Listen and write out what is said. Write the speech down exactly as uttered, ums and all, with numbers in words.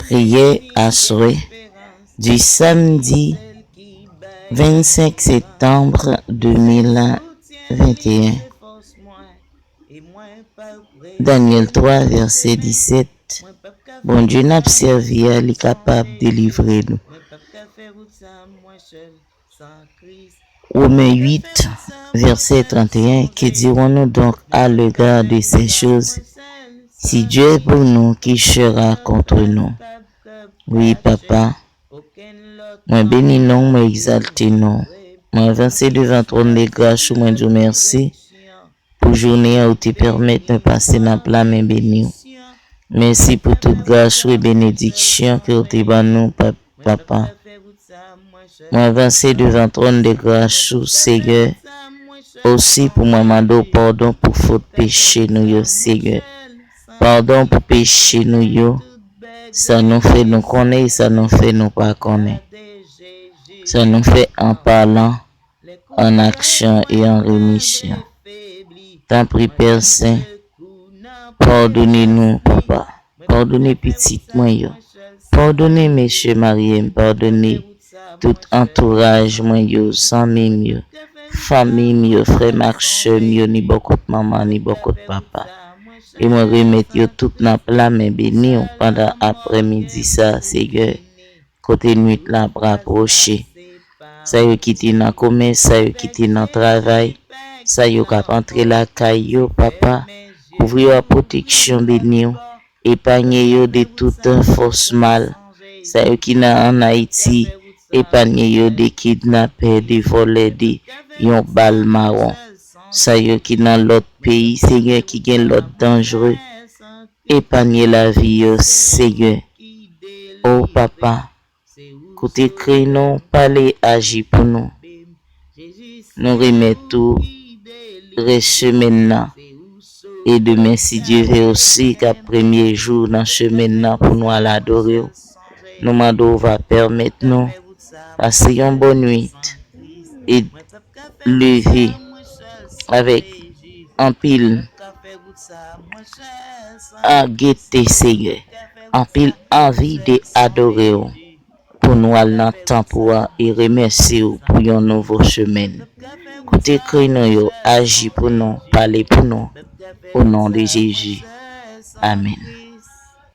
Priyè aswè di samdi vennsenk septanm de mil venteyen. Danyèl twa, vèsè disèt. Bondye n ap sèvi a, li kapab delivre nou. Women uit, vèsè trannteyen, Que dirons-nous donc à l'égard de ces choses? Si Dieu est pour nous, qui sera contre nous? Wi, Papa, mwen beni non w, mwen egzalte non w. Mwen avanse devan twòn de gras ou, mwen di w mèsi pou jounen an ou te pèmèt mwen pase nan pla men beni w. Mèsi pou tout gras ou e benediksyon ke w te ban nou, pa- Papa. Mwen avanse devan twòn de gras ou, Seyè, osi pou mwen mande w padon pou fot peche nou yo, Seyè. Padon pou peche nou yo, sa nou fè nou konnen e sa nou fè nou pa konnen. Sa nou fè an palan, an aksyon e an remisyon. Tanpri, Pè Sen, padone nou, Papa. Padone pitit mwen yo. Padone mesye marye m. Padone tout antouraj mwen yo, zanmi m yo, fanmi m yo, frè m ak sè m yo, ni bò kot manman, ni bò kot papa. E mwen remèt yo tout nan pla men beni w pandan aprèmidi sa, Seyè, kote nwit la ap rapwoche. Sa yo ki te nan komès, sa yo ki te nan travay, sa yo k ap antre lakay yo, Papa, kouvri yo ak pwoteksyon, beni w, epanye yo de tout fòs mal. Sa yo ki nan ann Ayiti, epanye yo de kidnapè, de vòlè, de yon bal mawon. Sa yo ki nan lòt peyi, Seyè, ki gen lòt danjre, epanye lavi yo, Seyè. O Papa, koute kri nou, pale, aji pou nou. Nou remèt ou rès semèn nan. E demen, si Dye vle osi, k ap premye jou nan semèn nan pou nou al adore w. Nou mande w va pèmèt nou pase yon bòn nwit e leve avèk anpil a gete, Seyè, anpil anvi de adore w, pou nou al nan tanp ou a e remèsye w pou yon nouvo semèn. Koute kri nou yo, aji pou nou, pale pou nou, o non de Jezi. Amèn.